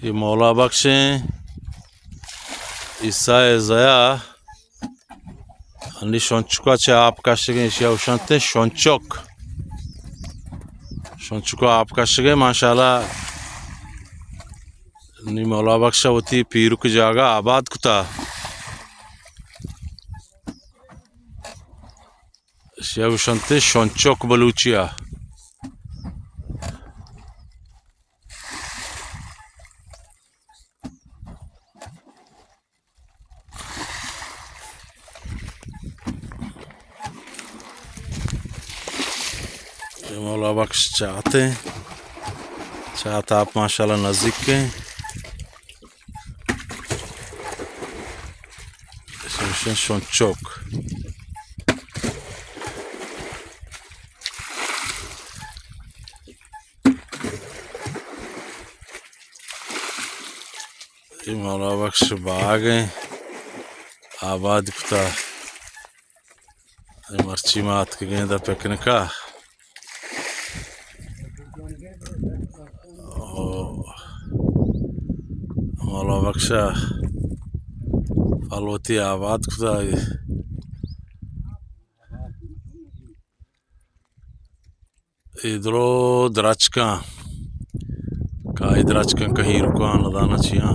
اے مولا بخش ایں، عیسیٰ ءِ زیا، انی شنچکا چہ آپ کشگیں، ایشی ءَ گوشنت شنچک۔ شنچکا آپ کشگیں، ماشاءاللہ۔ نی مولا بخش ءَ وتی پیرک جاگہ آباد کتا۔ ایشی ءَ گوشنت شنچک بلوچی ءَ۔ اے مولا بخش چات ایں۔ چات آپ ماشاءاللہ نزیک ایں۔ شمشن شنچک۔ اے مولا بخش باغ ایں، آباد کتا۔ اے مرچی ما اتکگیں دا پکنک ءَ۔ او مولا بخش ءَ پل وتی آباد کتا۔ اے درو درچکاں، کائی درچکاں، کہیرکاں، نداناں چیاں۔